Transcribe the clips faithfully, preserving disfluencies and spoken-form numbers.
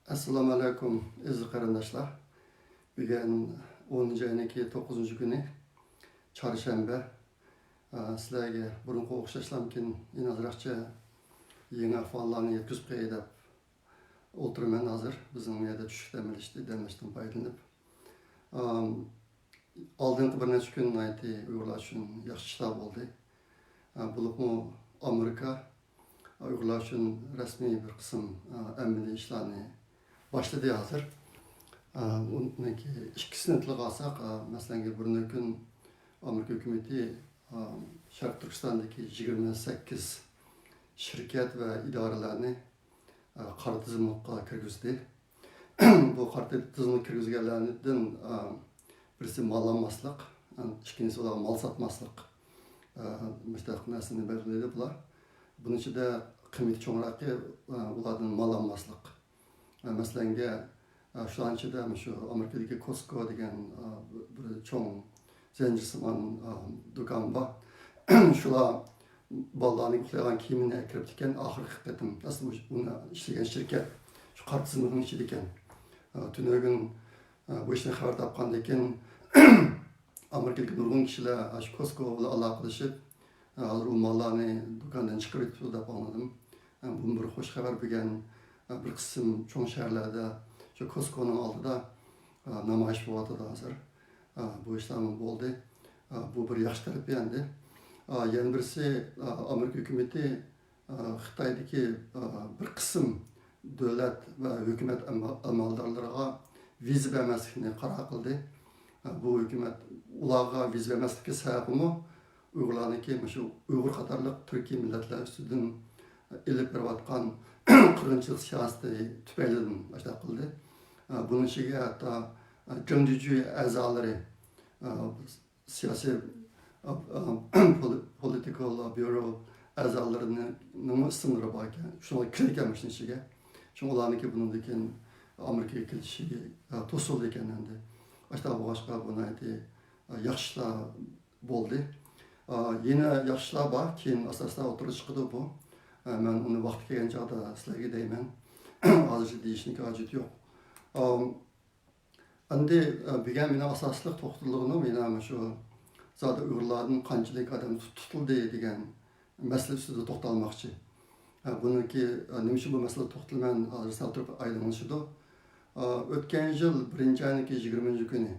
ئەسسالامۇ ئەلەيكۇم، ئەزىز قېرىنداشلار. بۈگۈن ئونىنچى ئاينىڭكى توققۇزىنچى كۈنى، چارشەنبە. ئا، سىلەرگە بۇرۇنقى ئوخشاشلامكىن، يەنە ئازراقچە يېڭى ئەھۋاللارنى يەتكۈزۈپ قوياي دەپ ئولتۇرىمەن ھازىر. بىزنىڭ يەردە چۈشلۈك دەم ئېلىش، دەم ئېلىشتىن پايدىلىنىپ. ئام، ئالدىنقى بىر نەچچە كۈن ناھايىتى ئۇيغۇرلار ئۈچۈن ياخشى ئىشلار بولدى. ئا، بولۇپمۇ ئامېرىكا ئۇيغۇرلار ئۈچۈن رەسمىي بىر قىسىم، ئا، ئەمەلىي ئىشلارنى باشلىدى ھازىر. ئا، ئۇنىڭكى ئىككىسىنى تىلغا ئالساق، ئا، مەسىلەن، بۇرۇنقى كۈن ئامېرىكا ھۆكۈمىتى، ئا، شەرقىي تۈركىستاندىكى يىگىرمە سەككىز شىركەت ۋە ئىدارىلەرنى، ئا، قارا تىزىملىققا كىرگۈزدى. بۇ قارا تىزىملىققا كىرگۈزگەنلەردىن، ئا، بىرسى مال ئالماسلىق، ئىككىنچىسى ئۇلارغا مال ساتماسلىق. ئا، مۇشۇنداق نەرسىنى بەلگىلىدى بۇلار. بۇنىڭ ئىچىدە قىممىتى چوڭراقى، ئا، ئۇلاردىن مال ئالماسلىق. ئا، مەسىلەنگە، ئا، شۇلارنىڭ ئىچىدە مۇشۇ ئامېرىكىدىكى كوسكو دېگەن، ئا، بىر چوڭ زەنجىرسىمان، ئا، دۇكان بار. شۇلار بالىلارنىڭ ئۇخلايدىغان كىيىمىنى ئەكىرىپتىكەن، ئاخىرقى قېتىم. ئەسلى ئۇنى ئىشلىگەن شىركەت شۇ قارا تىزىملىقنىڭ ئىچىدىكەن. ئا، تۈنۈگۈن، ئا، بۇ ئىشتىن خەۋەر تاپقاندىن كېيىن، ئامېرىكىدىكى نۇرغۇن كىشىلەر شۇ كوسكو بىلەن ئالاقىلىشىپ، ھازىر ئۇ ماللارنى دۇكاندىن چىقىرىۋېتىپتۇ دەپ ئاڭلىدىم. بۇمۇ بىر خوش خەۋەر. بۈگۈن بىر قىسىم چوڭ شەھەرلەردە شۇ كوسكونىڭ ئالدىدا نامايىش بولۇۋاتىدۇ ھازىر. بۇ ئىشلارمۇ بولدى. بۇ بىر ياخشى تەرىپى ئەمدى. يەنە بىرسى، ئامېرىكا ھۆكۈمىتى ئا، خىتايدىكى، ئا، بىر قىسىم دۆلەت ۋە ھۆكۈمەت ئەمە-، ئەمەلدارلىرىغا ۋىزا بەرمەسلىكنى قارار قىلدى. ئا، بۇ ھۆكۈمەت ئۇلارغا ۋىزا بەرمەسلىككە سەۋەبىمۇ ئۇيغۇرلارنىڭكى مۇشۇ ئۇيغۇر قاتارلىق تۈركىي مىللەتلەر ئۈستىدىن ئېلىپ بېرىۋاتقان قىرغىنچىلىق سىياسىتى تۈپەيلىدىن ئاشۇنداق قىلدى. ئا، بۇنىڭ ئىچىگە ھەتتا، ئا، جېڭ جۈجۈ ئەزالىرى، ئا، سىياسىي، ئا، ئا، پولى-، پولىتىكال بيۇرو ئەزالىرىنىڭمۇ ئىسىملىرى بار ئىكەن. شۇنىڭغا كىرىدىكەن مۇشۇنىڭ ئىچىگە. شۇڭا ئۇلارنىڭكى بۇنىڭدىن كېيىن ئامېرىكىغا كېلىشى، ئا، توسۇلدى ئىكەن ئەمدى. ئاشۇنداق بولغاچقا بۇ ناھايىتى، ئا، ياخشى ئىشلار بولدى. ئا، يەنە ياخشى ئىشلار بار، كېيىن ئاستا-ئاستا ئوتتۇرىغا چىقىدۇ بۇ. ئا، مەن ئۇنى ۋاقتى كەلگەن چاغدا سىلەرگە دەيمەن. ھازىرچە دېيىشنىڭكى ھاجىتى يوق. ئا، ئەمدى، ئە، بۈگۈن مېنىڭ ئاساسلىق توختىلىدىغىنىم يەنە مۇشۇ زادى ئۇيغۇرلاردىن قانچىلىك ئادەم تۇت-، تۇتۇلدى دېگەن مەسىلە ئۈستىدە توختالماقچى. ئە، بۇنىڭكى، ئە، نېمە ئۈچۈن بۇ مەسىلىدە توختىلىمەن، ھازىر سەل تۇرۇپ ئايدىڭلىشىدۇ. ئە، ئۆتكەن يىل بىرىنچى ئاينىڭكى يىگىرمىنچى كۈنى،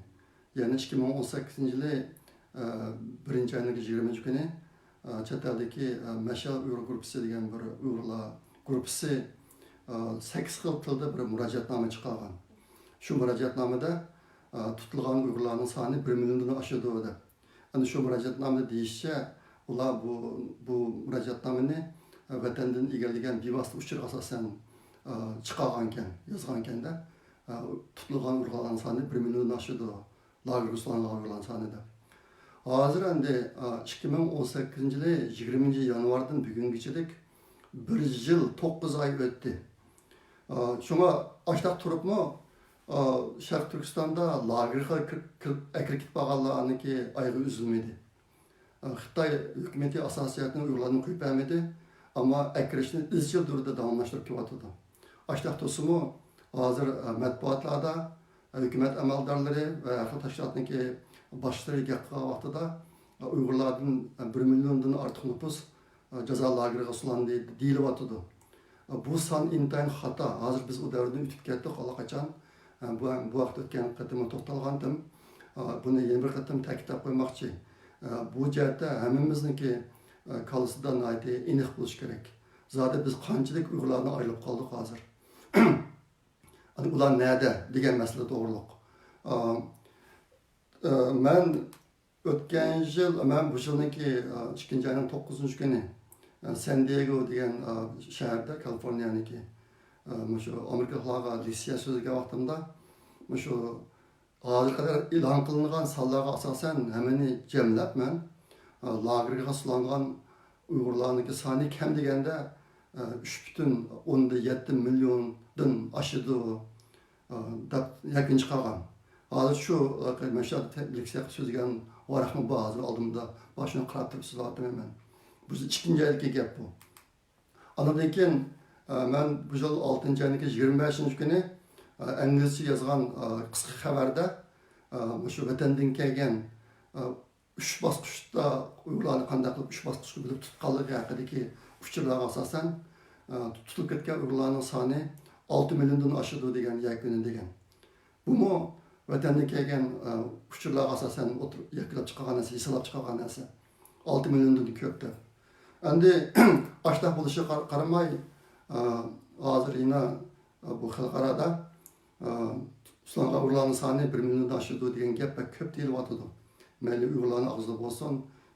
يەنى ئىككى مىڭ ئون سەككىزىنچى يىلى، ئە، بىرىنچى ئاينىڭكى يىگىرمىنچى كۈنى، ئە، چەت ئەلدىكى، ئە، مەشئەل ئۇيغۇر گۇرۇپپىسى دېگەن بىر ئۇيغۇرلار گۇرۇپپىسى، ئە، سەككىز خىل تىلدا بىر مۇراجىئەتنامە چىقارغان. شۇ مۇراجىئەتنامىدە، ئە، تۇتۇلغان ئۇيغۇرلارنىڭ سانى بىر مىليوندىن ئاشىدۇ دەپ. ئەنە شۇ مۇراجىئەتنامىدا دېيىشىچە، ئۇلار بۇ، بۇ مۇراجىئەتنامىنى، ئە، ۋەتەندىن ئىگىلىگەن بىۋاسىتە ئۇچۇرغا ئاساسەن، ئە، چىقارغانكەن، يازغانكەندە، ئە، تۇتۇلغان ئۇيغۇرلارنىڭ سانى بىر مىليوندىن ئاشىدۇ. لاگېرغا سولانغان ئۇيغۇرلارنىڭ سانى دەپ. ھازىر ئەمدى، ئا، ئىككى مىڭ ئون سەككىزىنچى يىلى يىگىرمىنچى يانۋاردىن بۈگۈنگىچىلىك بىر يىل توققۇز ئاي ئۆتتى. ئا، شۇڭا ئاشۇنداق تۇرۇپمۇ، ئا، شەرقىي تۈركىستاندا لاگېرغا كىر-، كىر-، ئەكىرىپ كېتىپ قالغانلارنىڭكى ئايىغى ئۈزۈلمىدى. ئا، خىتاي ھۆكۈمىتى ئاساسىيەتنى ئۇيغۇرلاردىن قويۇپ بەرمىدى، ئەمما ئەكىرىشنى ئىزچىل تۈردە داۋاملاشتۇرۇپ كېلىۋاتىدۇ. ئاشۇنداق تۇرسىمۇ، ھازىر، ئە، مەتبۇئاتلاردا، ئە، ھۆكۈمەت ئەمەلدارلىرى ۋە ھەر خىل تەشكىلاتنىڭكى باشلىرى گەپ قىلغان ۋاقتىدا، ئە، ئۇيغۇرلاردىن، ئە، بىر مىليوندىن ئارتۇق نوپۇس، ئە، جازا لاگېرىغا سولانغان دېيىلىۋاتىدۇ. ئە، بۇ سان ئىنتايىن خاتا. ھازىر بىز ئۇ دەۋردىن ئۆتۈپ كەتتۇق ئاللىقاچان. ئە، بۇ، بۇ ھەقتە ئۆتكەن قېتىممۇ توختالغانتىم. ئە، بۇنى يەنە بىر قېتىم تەكىتلەپ قويماقچى. ئە، بۇ جەھەتتە ھەممىمىزنىڭكى، ئە، كاللىسىدا ناھايىتى ئېنىق بولۇشى كېرەك. زادى بىز قانچىلىك ئۇيغۇرلاردىن ئايرىلىپ قالدۇق ھازىر؟ ئەنە ئۇلار نەدە دېگەن مەسىلە توغرۇلۇق. ئا، ئا، مەن ئۆتكەن يىل، مەن بۇ يىلنىڭكى، ئا، ئىككىنچى ئاينىڭ توققۇزىنچى كۈنى، ئا، سان دىيېگو دېگەن، ئا، شەھەردە، كالىفورنىيەنىڭكى، ئا، مۇشۇ ئامېرىكىلىقلارغا لېكسىيە سۆزلىگەن ۋاقتىمدا، مۇشۇ ھازىرغا قەدەر ئېلان قىلىنغان سانلارغا ئاساسەن ھەممىنى جەملەپ مەن، ئا، لاگېرغا سولانغان ئۇيغۇرلارنىڭكى سانى كەم دېگەندە، ئا، ئۈچ پۈتۈن ئوندىن يەتتە مىليوندىن ئاشىدۇ، ئا، دەپ يەكۈن چىقارغان. ھازىر شۇ، ئا، مەن شۇ يەردە لېكسىيە قىلىپ سۆزلىگەن ۋاراقمۇ بار، ھازىر ئالدىمدا بار، شۇنى قاراپ تۇرۇپ سۆزلەۋاتىمەن مەن. بۇ ئىككىنچى ئايدىكى گەپ بۇ. ئاندىن كېيىن، ئە، مەن بۇ يىل ئالتىنچى ئاينىڭ يىگىرمە بەشىنچى كۈنى، ئە، ئىنگلىزچە يازغان، ئە، قىسقا خەۋەردە، ئە، مۇشۇ ۋەتەندىن كەلگەن، ئە، ئۈچ باسقۇچتا ئۇيغۇرلارنى قانداق قىلىپ ئۈچ باسقۇچقا بۆلۈپ تۇتقانلىقى ھەققىدىكى ئۇچۇرلارغا ئاساسەن، ئە، تۇتۇلۇپ كەتكەن ئۇيغۇرلارنىڭ سانى ئالتە مىليوندىن ئاشىدۇ دېگەن يەكۈنى دېگەن. بۇمۇ ۋەتەندىن كەلگەن، ئە، ئۇچۇرلارغا ئاساسەن ئوتتۇرا-، يەكۈنلەپ چىقارغان نەرسە، ھېسابلاپ چىقارغان نەرسە. ئالتە مىليوندىن كۆپ دەپ. ئەمدى ئاشۇنداق بولۇشىغا قار-، قارىماي، ئە، ھازىر يەنە، ئە، بۇ خەلقئارادا، ئە، تۇتۇلغان ئۇيغۇرلارنىڭ سانى بىر مىليوندىن ئاشىدۇ دېگەن گەپ بەك كۆپ دېيىلىۋاتىدۇ. مەيلى ئۇيغۇرلارنىڭ ئاغزىدا بولسۇن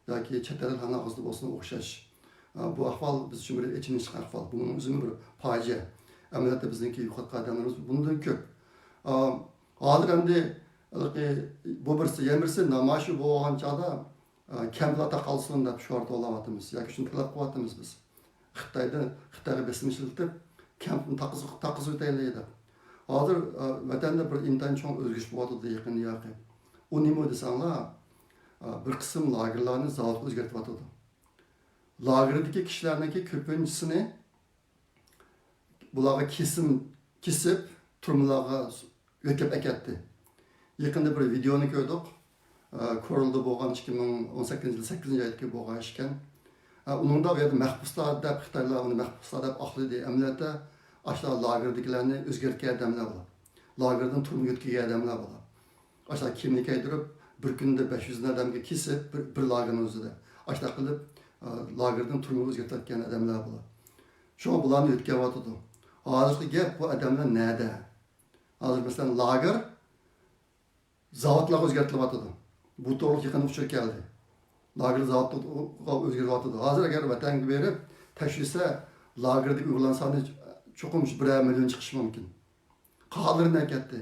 ياكى چەت ئەللىكلەرنىڭ ئاغزىدا بولسۇن ئوخشاش. ئە، بۇ ئەھۋال بىز ئۈچۈن بىر ئېچىنىشلىق ئەھۋال. بۇنىڭ ئۆزىمۇ بىر پاجىئە. ئەمەلىيەتتە بىزنىڭكى يوقاتقان ئادەملىرىمىز بۇندىن كۆپ. ئە، ھازىر ئەمدى ھېلىقى بۇ بىرسى، يەنە بىرسى نامايىش بولغان چاغدا، ئە، كەمپلەر تاقالسۇن دەپ شوئار توۋلاۋاتىمىز ياكى شۇنى تەلەپ قىلىۋاتىمىز بىز. خىتايدا، خىتايغا بېسىم ئىشلىتىپ، كەمپنى تاقىز-، تاقىزىۋېتەيلى دەپ. ھازىر، ئە، ۋەتەندە بىر ئىنتايىن چوڭ ئۆزگىرىش بولۇۋاتىدۇ يېقىندا ياقى. ئۇ نېمە دېسەڭلار، ئە، بىر قىسىم لاگېرلارنى زاۋۇتقا ئۆزگەرتىۋاتىدۇ. لاگېردىكى كىشىلەرنىڭكى كۆپىنچىسىنى بۇلارغا كېسىم كېسىپ، تۈرمىلەرگە يۆتكەپ ئەكەتتى. يېقىندا بىر ۋىدېئونى كۆردۇق. ئە، كورلىدا بولغان ئىككى مىڭ ئون سەككىزىنچى يىل سەككىزىنچى ئايدىكى بولغان ئىكەن. ئە، ئۇنىڭدا ئۇ يەردە مەھبۇسلار دەپ، خىتايلار ئۇنى مەھبۇسلار دەپ ئاقلىدى. ئەمەلىيەتتە ئاشۇ لاگېردىكىلەرنى ئۆزگەرتكەن ئادەملەر بۇلار. لاگېردىن تۈرمىگە يۆتكىگەن ئادەملەر بۇلار. ئاشۇ كىيىمنى كىيدۈرۈپ، بىر كۈندە بەش يۈز ئادەمگە كېسىپ، بىر، بىر لاگېرنىڭ ئۆزىدە. ئاشۇنداق قىلىپ، ئە، لاگېردىن تۈرمىگە ئۆزگەرتىۋەتكەن ئادەملەر بۇلار. شۇڭا بۇلارنى يۆتكەۋاتىدۇ. ھازىرقى گەپ، بۇ ئادەملەر نەدە؟ ھازىر مەسىلەن، لاگېر زاۋۇتلارغا ئۆزگەرتىلىۋاتىدۇ. بۇ توغرىلىق يېقىندا ئۇچۇر كەلدى. لاگېر زاۋۇتقا ئۆزگىرىۋاتىدۇ. ھازىر ئەگەر ۋەتەنگە بېرىپ تەكشۈرسە، لاگېردىكى ئۇيغۇرلارنىڭ سانى چوقۇم شۇ بىرەر مىليون چىقىشى مۇمكىن. قالغانلىرى نەگە كەتتى؟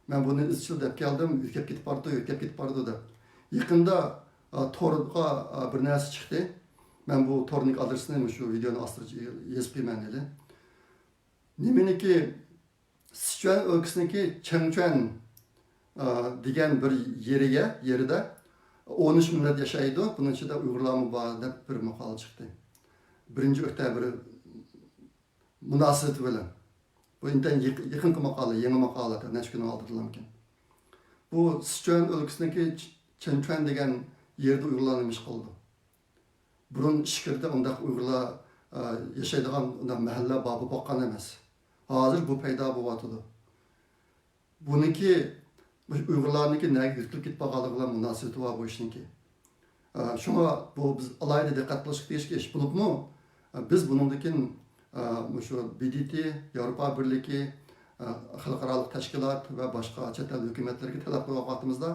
مەن بۇنى ئىزچىل دەپ كەلدىم، يۆتكەپ كېتىپ بارىدۇ، يۆتكەپ كېتىپ بارىدۇ دەپ. يېقىندا، ئا، تورغا، ئا، بىر نەرسە چىقتى. مەن بۇ تورنىڭ ئادرېسىنى مۇشۇ ۋىدېئونىڭ ئاستىغا يېزىپ قويىمەن ھېلى. نېمىنىڭكى، سىچۈەن ئۆلكىسىنىڭكى چېڭچۈەن، ئا، دېگەن بىر يېرىگە، يېرىدە ئون ئۈچ مىللەت ياشايدۇ، بۇنىڭ ئىچىدە ئۇيغۇرلارمۇ بار دەپ بىر ماقالە چىقتى. بىرىنچى ئۆكتەبىر مۇناسىۋىتى بىلەن. بۇ ئىنتايىن يېقى-، يېقىنقى ماقالە، يېڭى ماقالە، نەچچە كۈننىڭ ئالدىدىلامكەن. بۇ سىچۈەن ئۆلكىسىنىڭكى چ-، چېنچۈەن دېگەن يېرىدە ئۇيغۇرلار نېمە ئىش قىلىدۇ؟ بۇرۇن ئىچكىرىدە ئۇنداق ئۇيغۇرلار، ئە، ياشايدىغان ئۇنداق مەھەللە بار بولۇپ باققان ئەمەس. ھازىر بۇ پەيدا بولۇۋاتىدۇ. بۇنىڭكى، مۇشۇ ئۇيغۇرلارنىڭكى نەگە يۆتكىلىپ كېتىپ قالغانلىقى بىلەن مۇناسىۋىتى بار بۇ ئىشنىڭكى. ئە، شۇڭا بۇ بىز ئالاھىدە دىققەت قىلىشقا تېگىشلىك ئىش بولۇپمۇ، ئە، بىز بۇنىڭدىن كېيىن، ئە، مۇشۇ بى دى تى، ياۋروپا بىرلىكى، ئە، خەلقئارالىق تەشكىلات ۋە باشقا چەت ئەل ھۆكۈمەتلىرىگە تەلەپ قىلىۋاتقان ۋاقتىمىزدا،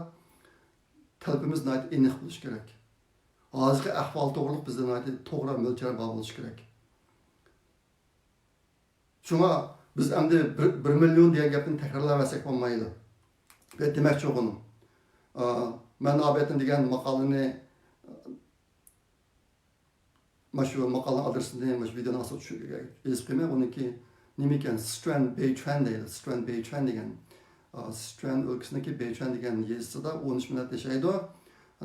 تەلىپىمىز ناھايىتى ئېنىق بولۇشى كېرەك. ھازىرقى ئەھۋال توغرۇلۇق بىزدە ناھايىتى توغرا مۆلچەر بار بولۇشى كېرەك. شۇڭا بىز ئەمدى بىر، بىر مىليون دېگەن گەپنى تەكرارلاۋەرسەك بولمايدۇ. بۇ دېمەكچى بولغىنىم، ئا، مەن ئابەتىن دېگەن ماقالىنى، مانا شۇ ماقالىنىڭ ئادرېسىنى مانا شۇ ۋىدېئونىڭ ئاستىغا چۈشۈرۈپ يېزىپ قويىمەن. ئۇنىڭكى نېمە ئىكەن؟ سىچۈەن بېيچۈەن دەيدۇ. سىچۈەن بېيچۈەن دېگەن، ئا، سىچۈەن ئۆلكىسىنىڭكى بېيچۈەن دېگەن يېزىسىدا ئون ئۈچ مىللەت ياشايدۇ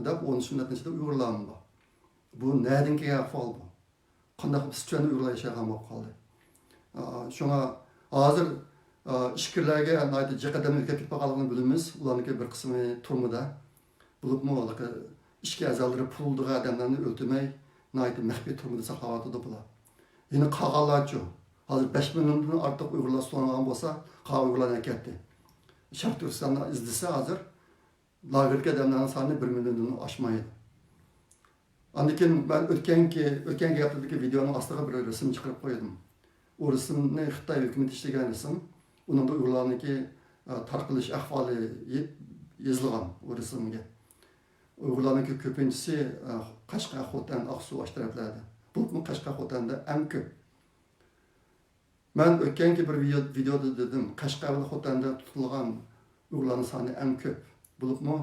دەپ، ئون ئۈچ مىللەتنىڭ ئىچىدە ئۇيغۇرلارمۇ بار. بۇ نەدىن كەلگەن ئەھۋال بۇ؟ قانداق بىر سىچۈەندە ئۇيغۇرلار ياشايدىغان بولۇپ قالدى؟ ئا، شۇڭا ھازىر، ئا، ئىچكىرىلەرگە ناھايىتى جىق ئادەم ئۆتۈپ كېتىپ قالغانلىقىنى بىلىمىز. ئۇلارنىڭكى بىر قىسمى تۈرمىدە. بولۇپمۇ ھېلىقى ئىچكى ئەزالىرى پۇلدىغان ئادەملەرنى ئۆلتۈرمەي، ناھايىتى مەخپىي تۈرمىدە ساقلاۋاتىدۇ بۇلار. يەنە قالغانلارچۇ؟ ھازىر بەش مىليوندىن ئارتۇق ئۇيغۇرلار تۇتۇلغان بولسا، قالغان ئۇيغۇرلار نەگە كەتتى؟ شەرقىي تۈركىستاندا ئىزدىسە ھازىر، لاگېردىكى ئادەملەرنىڭ سانى بىر مىليوندىن ئاشمايدۇ. ئاندىن كېيىن مەن ئۆتكەنكى، ئۆتكەنكى ھەپتىدىكى ۋىدېئونىڭ ئاستىغا بىر رەسىم چىقىرىپ قويدۇم. ئۇ رەسىمنى خىتاي ھۆكۈمىتى ئىشلىگەن رەسىم. ئۇنىڭدا ئۇيغۇرلارنىڭكى، ئە، تارقىلىش ئەھۋالى يې-، يېزىلغان ئۇ رەسىمگە. ئۇيغۇرلارنىڭكى كۆپىنچىسى، ئە، قەشقەر، خوتەن، ئاقسۇ ئاشۇ تەرەپلەردە. بولۇپمۇ قەشقەر، خوتەندە ئەڭ كۆپ. مەن ئۆتكەنكى بىر ۋىدېو-، ۋىدېودا دېدىم، قەشقەر بىلەن خوتەندە تۇتۇلغان ئۇيغۇرلارنىڭ سانى ئەڭ كۆپ. بولۇپمۇ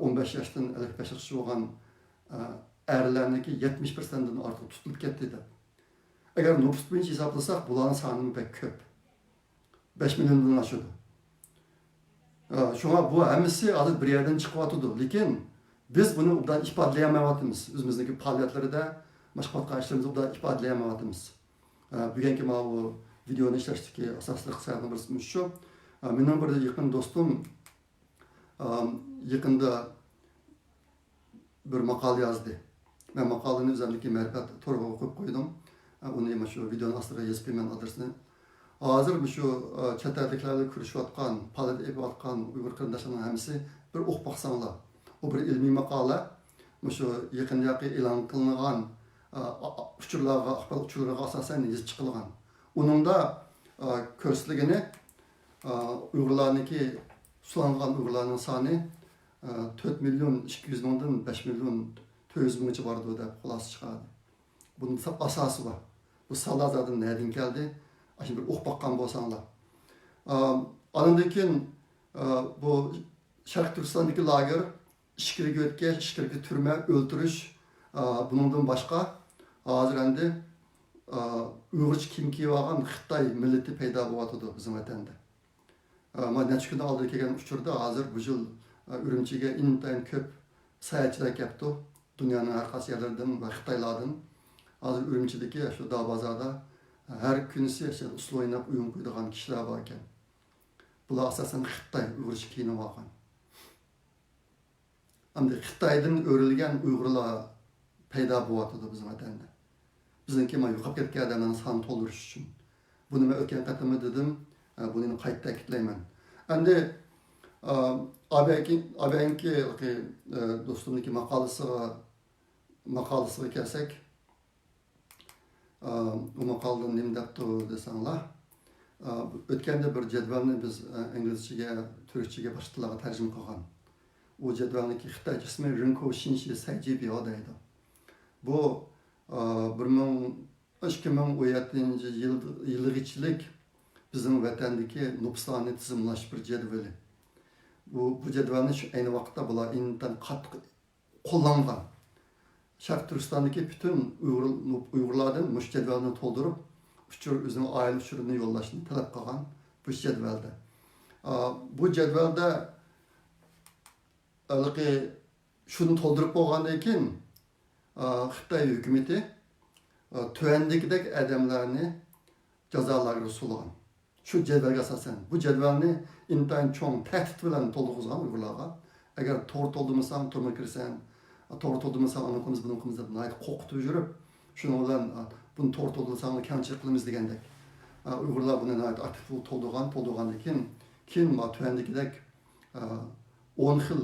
ئون بەش ياشتىن ئەللىك بەش ياشقىچە بولغان، ئە، ئەرلەرنىڭكى يەتمىش پىرسەنتتىن ئارتۇق تۇتۇلۇپ كەتتى دەپ. ئەگەر نوپۇس بويىچە ھېسابلىساق، بۇلارنىڭ سانىمۇ بەك كۆپ. بەش مىليوندىن ئاشىدۇ. ئە، شۇڭا بۇ ھەممىسى ھازىر بىر يەردىن چىقىۋاتىدۇ. لېكىن بىز بۇنى ئوبدان ئىپادىلىيەلمەيۋاتىمىز. ئۆزىمىزنىڭكى پائالىيەتلىرىدە، باشقا ئىشلىرىمىزدا ئوبدان ئىپادىلىيەلمەيۋاتىمىز. ئە، بۈگۈنكى ماۋۇ ۋىدېونى ئىشلەشتىكى ئاساسلىق سەۋەبنىڭ بىرسى مۇشۇ. ئە، مېنىڭ بىر يېقىن دوستۇم، ئە، يېقىندا بىر ماقالە يازدى. مەن ماقالىنى ئۆزۈمنىڭكى مەرىپەت تورىغا قويۇپ قويدۇم. ئە، ئۇنى مۇشۇ ۋىدېونىڭ ئاستىغا يېزىپ قويىمەن ئادرېسىنى. ھازىر مۇشۇ، ئە، چەت ئەللىكلەر بىلەن كۆرۈشۈۋاتقان، پائالىيەت ئېلىپ بارىۋاتقان ئۇيغۇر قېرىنداشلارنىڭ ھەممىسى بىر ئوقۇپ باقساڭلار. ئۇ بىر ئىلمىي ماقالە. مۇشۇ يېقىندا ئېلان قىلىنغان، ئا، ئا، ئۇچۇرلارغا، ئاخبارات ئۇچۇرلىرىغا ئاساسەن يېزىپ چىقىلغان. ئۇنىڭدا، ئا، كۆرسىتىلگىنى، ئا، ئۇيغۇرلارنىڭكى، تۇتۇلغان ئۇيغۇرلارنىڭ سانى، ئا، تۆت مىليون ئىككى يۈز مىڭدىن بەش مىليون تۆت يۈز مىڭغىچە بارىدۇ دەپ خۇلاسە چىقاردى. بۇنىڭ ساپ ئاساسى بار. بۇ سانلار زادى نەدىن كەلدى؟ ئاشۇنى بىر ئوقۇپ باققان بولساڭلار. ئا، ئاندىن كېيىن، ئا، بۇ شەرقىي تۈركىستاندىكى لاگېر، ئىچكىرىگە ئۆتكەچ، ئىچكىرىكى تۈرمە، ئۆلتۈرۈش، ئا، بۇنىڭدىن باشقا، ھازىر ئەمدى، ئا، ئۇيغۇرچە كىيىم كىيىۋالغان خىتاي مىللىتى پەيدا بولۇۋاتىدۇ بىزنىڭ ۋەتەندە. ئا، مانا نەچچە كۈندىن ئالدىن كەلگەن ئۇچۇردا ھازىر بۇ يىل، ئا، ئۈرۈمچىگە ئىنتايىن كۆپ ساياھەتچىلەر كەپتۇ. دۇنيانىڭ ھەر قايسى يەرلىرىدىن ۋە خىتايلاردىن. ھازىر ئۈرۈمچىدىكى شۇ دار بازاردا ھەر كۈنىسى ئۇسسۇل ئويناپ ئويۇن قويىدىغان كىشىلەر بار ئىكەن. بۇلار ئاساسەن خىتاي ئۇيغۇرچە كىيىنىۋالغان. ئەمدى خىتايدىن ئۆرۈلگەن ئۇيغۇرلار پەيدا بولۇۋاتىدۇ بىزنىڭ ۋەتەندە. بىزنىڭكى مانا يوقاپ كەتكەن ئادەملەرنىڭ سانىنى تولدۇرۇش ئۈچۈن. بۇنى مەن ئۆتكەن قېتىممۇ دېدىم، ئە، بۇنى قايتا تەكىتلەيمەن. ئەمدى، ئا، ئابەكى-، ئابەنكى، ئە، دوستۇمنىڭكى ماقالىسىغا، ماقالىسىغا كەلسەك، ئا، ئۇ ماقالىدا نېمە دەپتۇ دېسەڭلار، ئا، ئۆتكەندە بىر جەدۋەلنى بىز، ئە، ئىنگلىزچىگە، تۈركچىگە، باشقا تىللارغا تەرجىمە قىلغان. ئۇ جەدۋەلنىڭكى خىتايچە ئىسمى رىنكو شىنشى سەيجىبيو دەيدۇ. بۇ، ئا، بىر مىڭ، ئىككى مىڭ ئون يەتتىنچى يىل، يىلىغىچىلىك بىزنىڭ ۋەتەندىكى نوپۇسلارنى تىزىملاش بىر جەدۋىلى. بۇ، بۇ جەدۋەلنى شۇ ئەينى ۋاقىتتا بۇلار ئىنتايىن قاتتىق قوللانغان. شەرقىي تۈركىستاندىكى پۈتۈن ئۇيغۇر، ئۇيغۇرلاردىن مۇشۇ جەدۋەلنى تولدۇرۇپ، ئۇچۇر، ئۆزىنىڭ ئائىلە ئۇچۇرىنى يوللاشنى تەلەپ قىلغان بۇ جەدۋەلدە. ئا، بۇ جەدۋەلدە ھېلىقى شۇنى تولدۇرۇپ بولغاندىن كېيىن، ئا، خىتاي ھۆكۈمىتى، ئا، تۆۋەندىكىدەك ئادەملەرنى جازا لاگېرىغا سولىغان. شۇ جەدۋەلگە ئاساسەن، بۇ جەدۋەلنى ئىنتايىن چوڭ تەھدىت بىلەن تولدۇرغۇزغان ئۇيغۇرلارغا. ئەگەر توغرا تولدۇرمىساڭ، تۈرمىگە كىرىسەن، توغرا تولدۇرمىساڭ، ئانى قىلىمىز، بۇنى قىلىمىز دەپ ناھايىتى قورقۇتۇپ يۈرۈپ، شۇنىڭ بىلەن، بۇنى توغرا تولدۇرساڭلار كەڭچىلىك قىلىمىز دېگەندەك. ئۇيغۇرلار بۇنى ناھايىتى ئاكتىپ تولدۇرغان، تولدۇرغاندىن كېيىن، كېيىن ما تۆۋەندىكىدەك، ئون خىل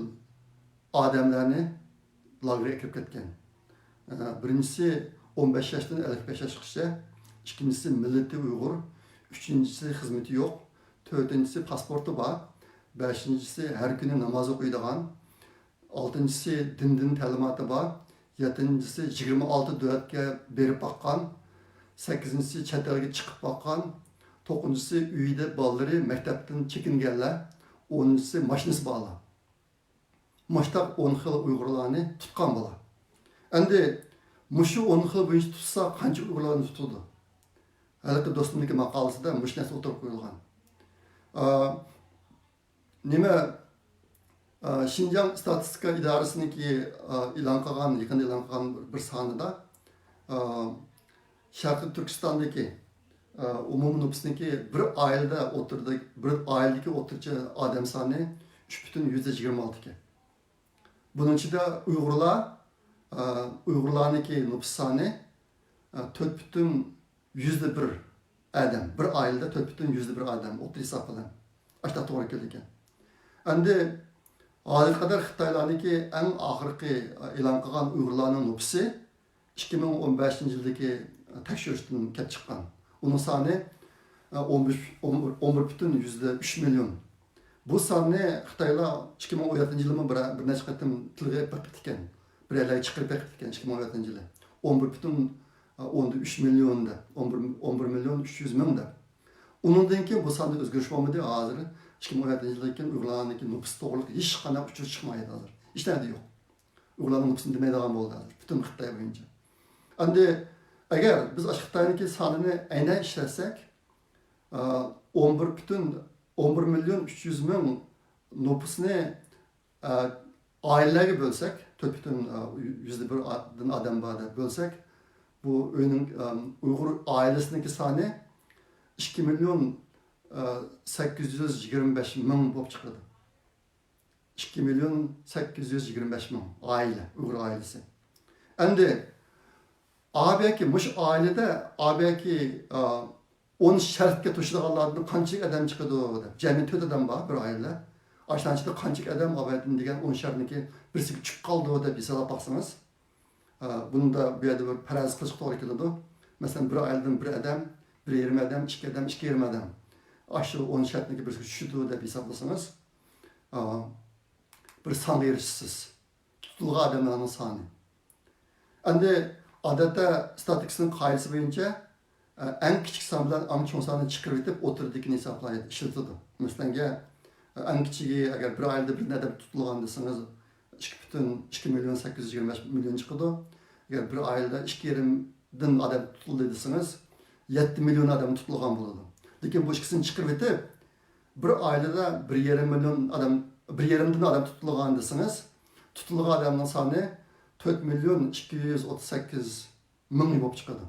ئادەملەرنى لاگېرغا ئەكىرىپ كەتكەن. ئە، بىرىنچىسى ئون بەش ياشتىن ئەللىك بەش ياشقىچە، ئىككىنچىسى مىللىتى ئۇيغۇر، ئۈچىنچىسى خىزمىتى يوق، تۆتىنچىسى پاسپورتى بار، بەشىنچىسى ھەر كۈنى ناماز ئوقۇيدىغان، ئالتىنچىسى دىندىن تەلىماتى بار، يەتتىنچىسى يىگىرمە ئالتە دۆلەتكە بېرىپ باققان، سەككىزىنچىسى چەت ئەلگە چىقىپ باققان، توققۇزىنچىسى ئۆيدە بالىلىرى مەكتەپتىن چېكىنگەنلەر، ئونىنچىسى ماشىنىسى بارلار. مۇشتاق ئون خىل ئۇيغۇرلارنى تۇتقان بۇلار. ئەمدى مۇشۇ ئون خىل بويىچە تۇتسا قانچە ئۇيغۇرلارنى تۇتىدۇ؟ ھېلىقى دوستۇمنىڭكى ماقالىسىدە مۇشۇ نەرسە ئوتتۇرىغا قويۇلغان. ئا، نېمە، ئا، شىنجاڭ ئىستاتىستىكا ئىدارىسىنىڭكى، ئا، ئېلان قىلغان، يېقىندا ئېلان قىلغان بىر سانىدا، ئا، شەرقىي تۈركىستاندىكى، ئا، ئومۇمىي نوپۇسنىڭكى بىر ئائىلىدە ئوتتۇرىدا، بىر ئائىلىدىكى ئوتتۇرىچە ئادەم سانى ئۈچ پۈتۈن يۈزدە يىگىرمە ئالتە ئىكەن. بۇنىڭ ئىچىدە ئۇيغۇرلار، ئا، ئۇيغۇرلارنىڭكى نوپۇس سانى، ئا، تۆت پۈتۈن يۈزدە بىر ئادەم، بىر ئائىلىدە تۆت پۈتۈن يۈزدە بىر ئادەم ئوتتۇرا ھېساب بىلەن. ئاشۇنداق توغرا كېلىدىكەن. ئەمدى ھازىرغا قەدەر خىتايلارنىڭكى ئەڭ ئاخىرقى ئېلان قىلغان ئۇيغۇرلارنىڭ نوپۇسى ئىككى مىڭ ئون بەشىنچى يىلدىكى تەكشۈرۈشتىن كېلىپ چىققان. ئۇنىڭ سانى، ئون بىر، ئون بىر پۈتۈن يۈزدە ئۈچ مىليون. بۇ ساننى خىتايلار ئىككى مىڭ ئون يەتتىنچى يىلىمۇ بىر، بىر نەچچە قېتىم تىلغا ئېلىپ بېقىپتىكەن. بىر يەرلەرگە چىقىرىپ بېقىپتىكەن ئىككى مىڭ ئون يەتتىنچى يىلى. ئون بىر پۈتۈن ئون بىر ئۈچ مىليون دەپ، ئون بىر، ئون بىر مىليون ئۈچ يۈز مىڭ دەپ. ئۇنىڭدىن كېيىن بۇ ساندا ئۆزگىرىش بولمىدى. ھازىر ئىككى مىڭ ئون يەتتىنچى يىلدىن كېيىن ئۇيغۇرلارنىڭكى نوپۇس توغرىلىق ھېچقانداق ئۇچۇر چىقمايدۇ ھازىر. ھېچ نەدە يوق. ئۇيغۇرلارنىڭ نوپۇسىنى دېمەيدىغان بولدى ھازىر. پۈتۈن خىتاي بويىچە. ئەمدى ئەگەر بىز ئاشۇ خىتاينىڭكى سانىنى ئەينەن ئىشلەتسەك، ئا، ئون بىر پۈتۈن، ئون بىر مىليون ئۈچ يۈز مىڭ نوپۇسنى، ئا، ئائىلىلەرگە بۆلسەك، تۆت پۈتۈن، ئا، يۈزدە بىر ئا-، دىن ئادەم بار دەپ بۆلسەك، بۇ ئۆينىڭ، ئۇيغۇر ئائىلىسىنىڭكى سانى ئىككى مىليون سەككىز يۈز يىگىرمە بەش مىڭ بولۇپ چىقىدۇ. ئىككى مىليون سەككىز يۈز يىگىرمە بەش مىڭ ئائىلە، ئۇيغۇر ئائىلىسى. ئەمدى ئابەكى مۇشۇ ئائىلىدە ئابەكى ئون شەرتكە توشىدىغانلاردىن قانچىلىك ئادەم چىقىدۇ دەپ، جەمئىي تۆت ئادەم بار بىر ئائىلىدە. ئاشۇنىڭ ئىچىدە قانچىلىك ئادەم ئابەتتىن دېگەن ئون شەرتنىڭكى بىرسىگە چۈشۈپ قالىدۇ دەپ ھېسابلاپ باقسىڭىز، ئە، بۇندا بۇ يەردە بىر پەرەز قىلىشقا توغرا كېلىدۇ. مەسىلەن، بىر ئائىلىدىن بىر ئادەم، بىر يېرىم ئادەم، ئىككى ئادەم، ئىككى يېرىم ئادەم ئاشۇ ئون شەرتنىڭكى بىرسىگە چۈشىدۇ دەپ ھېسابلىسىڭىز، ئە، بىر سانغا ئېرىشىسىز. تۇتۇلغان ئادەملەرنىڭ سانى. ئەمدى ئادەتتە ستاتىستىكىنىڭ قائىدىسى بويىچە، ئە، ئەڭ كىچىك سان بىلەن ئەڭ چوڭ ساننى چىقىرىۋېتىپ، ئوتتۇرىدىكىنى ھېسابلايدۇ، ئىشلىتىدۇ. مەسىلەنگە، ئە، ئەڭ كىچىكى، ئەگەر بىر ئائىلىدە بىر ئادەم تۇتۇلغان دېسىڭىز، ئىككى پۈتۈن ئىككى مىليون سەككىز يۈز يىگىرمە بەش مىليون چىقىدۇ. ئەگەر بىر ئائىلىدە ئىككى يېرىمدىن ئادەم تۇتۇلدى دېسىڭىز، يەتتە مىليون ئادەم تۇتۇلغان بولىدۇ. لېكىن بۇ ئىككىسىنى چىقىرىۋېتىپ، بىر ئائىلىدە بىر يېرىم مىليون ئادەم، بىر يېرىمدىن ئادەم تۇتۇلغان دېسىڭىز، تۇتۇلغان ئادەمنىڭ سانى تۆت مىليون ئىككى يۈز ئوتتۇز سەككىز مىڭ بولۇپ چىقىدۇ.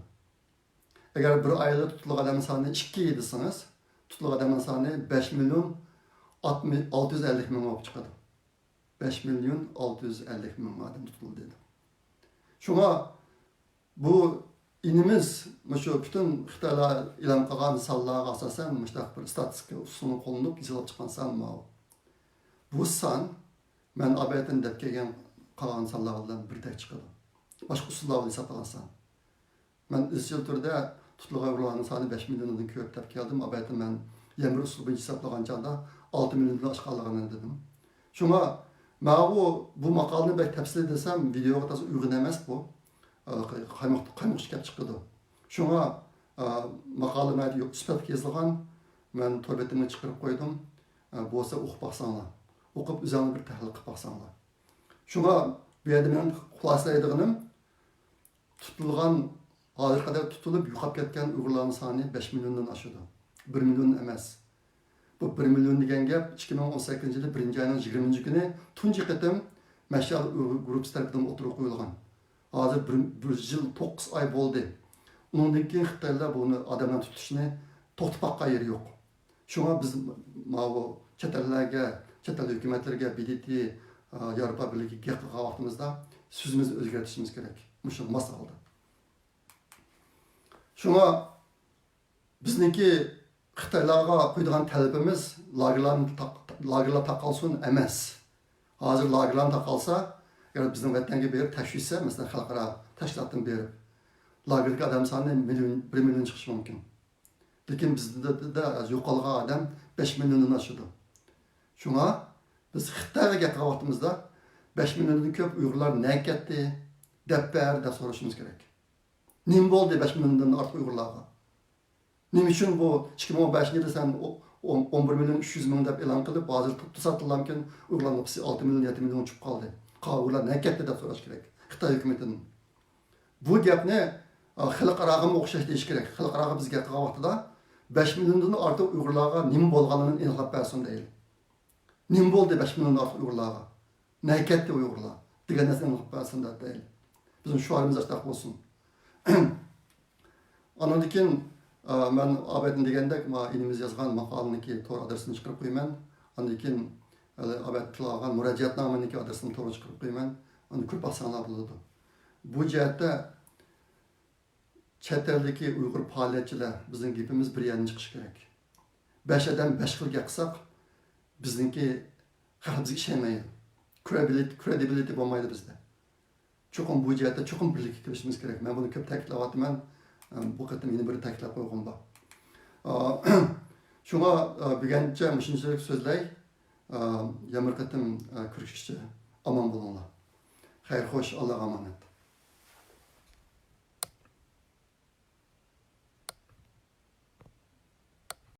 ئەگەر بىر ئائىلىدە تۇتۇلغان ئادەمنىڭ سانى ئىككى دېسىڭىز، تۇتۇلغان ئادەمنىڭ سانى بەش مىليون ئالتە يۈز ئەللىك مىڭ بولۇپ چىقىدۇ. بەش مىليون ئالتە يۈز ئەللىك مىڭ ئادەم تۇتۇلدى دېدى. شۇڭا بۇ ئىنىمىز مۇشۇ پۈتۈن خىتايلار ئېلان قىلغان سانلارغا ئاساسەن مۇشۇنداق بىر ستاتىستىكا ئۇسۇلىنى قوللىنىپ ھېسابلاپ چىققان سان ماۋۇ. بۇ سان مەن ئابەتتىن دەپ كەلگەن قالغان سانلار بىلەن بىردەك چىقىدۇ. باشقا ئۇسۇللار بىلەن ھېسابلانغان سان. مەن ئىزچىل تۈردە تۇتۇلغان ئۇيغۇرلارنىڭ سانى بەش مىليوندىن كۆپ دەپ كەلدىم. ئابەتتە مەن يەمبۈر ئۇسۇلى بويىچە ھېسابلىغان چاغدا ئالتە مىليوندىن ئاشقانلىقىنى دېدىم. شۇڭا ماۋۇ، بۇ ماقالىنى بەك تەپسىلىي دېسەم، ۋىدېئوغا تازا ئۇيغۇن ئەمەس بۇ. ئە، قايمۇق-، قايمۇقۇش كەپ چىقىدۇ. شۇڭا، ئە، ماقالە ناھايىتى يۇقىرى سۈپەتلىك يېزىلغان. مەن تور بېتىمگە چىقىرىپ قويدۇم. ئە، بولسا ئوقۇپ باقساڭلار. ئوقۇپ ئۆزۈڭلار بىر تەھلىل قىلىپ باقساڭلار. شۇڭا بۇ يەردە مېنىڭ خۇلاسىلەيدىغىنىم، تۇتۇلغان، ھازىرغا قەدەر تۇتۇلۇپ يوقاپ كەتكەن ئۇيغۇرلارنىڭ سانى بەش مىليوندىن ئاشىدۇ. بىر مىليون ئەمەس. بۇ بىر مىليون دېگەن گەپ ئىككى مىڭ ئون سەككىزىنچى يىلى بىرىنچى ئاينىڭ يىگىرمىنچى كۈنى تۇنجى قېتىم مەشئەل ئۇيغۇر گۇرۇپپىسى تەرىپىدىن ئوتتۇرىغا قويۇلغان. ھازىر بىر، بىر يىل توققۇز ئاي بولدى. ئۇنىڭدىن كېيىن خىتايلار بۇنى ئادەملەرنى تۇتۇشنى توختىتىپ باققان يېرى يوق. شۇڭا بىز ماۋۇ چەت ئەللەرگە، چەت ئەل ھۆكۈمەتلىرىگە، ب د ت، ئا، ياۋروپا بىرلىكىگە گەپ قىلغان ۋاقتىمىزدا سۆزىمىزنى ئۆزگەرتىشىمىز كېرەك. مۇشۇنىڭغا ماس ھالدا. شۇڭا بىزنىڭكى خىتايلارغا قويىدىغان تەلىپىمىز لاگېرلارنى تاق-، لاگېرلار تاقالسۇن ئەمەس. ھازىر لاگېرلارنى تاقالسا، ئەگەر بىزنىڭ ۋەتەنگە بېرىپ تەكشۈرتسە، مەسىلەن، خەلقئارا تەشكىلاتتىن بېرىپ، لاگېردىكى ئادەم سانى مىليون، بىر مىليون چىقىشى مۇمكىن. لېكىن بىزدە يوقالغان ئادەم بەش مىليوندىن ئاشىدۇ. شۇڭا بىز خىتايغا گەپ قىلغان ۋاقتىمىزدا، بەش مىليوندىن كۆپ ئۇيغۇرلار نەگە كەتتى؟ دەپ بەر، دەپ سورىشىمىز كېرەك. نېمە بولدى بەش مىليوندىن ئارتۇق ئۇيغۇرلارغا؟ نېمە ئۈچۈن بۇ ئىككى مىڭ ئون بەشىنچى يىلى سەن ئون، ئون بىر مىليون ئۈچ يۈز مىڭ دەپ ئېلان قىلىپ، ھازىر توساتتىنلامكىن ئۇيغۇرلار نوپۇسى ئالتە مىليون، يەتتە مىليون چۈشۈپ قالدى. قالغان ئۇيغۇرلار نەگە كەتتى دەپ سوراش كېرەك خىتاي ھۆكۈمىتىدىن. بۇ گەپنى، ئا، خەلقئاراغىمۇ ئوخشاش دېيىش كېرەك. خەلقئاراغا بىز گەپ قىلغان ۋاقتىدا بەش مىليوندىن ئارتۇق ئۇيغۇرلارغا نېمە بولغانلىقىنى ئېنىقلاپ بەرسۇن دەيلى. نېمە بولدى بەش مىليوندىن ئارتۇق ئۇيغۇرلارغا؟ نەگە كەتتى ئۇيغۇرلار؟ دېگەن نەرسىنى ئېنىقلاپ بەرسۇن دەيلى. بىزنىڭ شوئارىمىز ئاشۇنداق بولسۇن. ئانىڭدىن كېيىن، ئا، مەن ئابەتتىن دېگەندەك، ما-، ئىنىمىز يازغان ماقالىنىڭكى تور ئادرېسىنى چىقىرىپ قويىمەن. ئاندىن كېيىن، ھېلى ئابەت تىلغا ئالغان مۇراجىئەتنامىنىڭكى ئادرېسىنى تورغا چىقىرىپ قويىمەن. ئۇنى كۆرۈپ باقساڭلار بولىدۇ. بۇ جەھەتتە چەت ئەلدىكى ئۇيغۇر پائالىيەتچىلەر، بىزنىڭ گېپىمىز بىر يەردىن چىقىشى كېرەك. بەش ئادەم بەش خىل گەپ قىلساق، بىزنىڭكى خەلق بىزگە ئىشەنمەيدۇ. كرېدىبىلىتى، كرېدىبىلىتى بولمايدۇ بىزدە. چوقۇم بۇ جەھەتتە چوقۇم بىرلىككە كېلىشىمىز كېرەك. مەن بۇنى كۆپ تەكىتلەۋاتىمەن. بۇ قېتىم يەنە بىر تەكىتلەپ قويغۇم بار. ئا، شۇڭا، ئا، بۈگۈنچە مۇشۇنچىلىك سۆزلەي. ئا، يەنە بىر قېتىم، ئا، كۆرۈشكىچە ئامان بولۇڭلار. خەير خوش، ئاللاغا ئامانەت.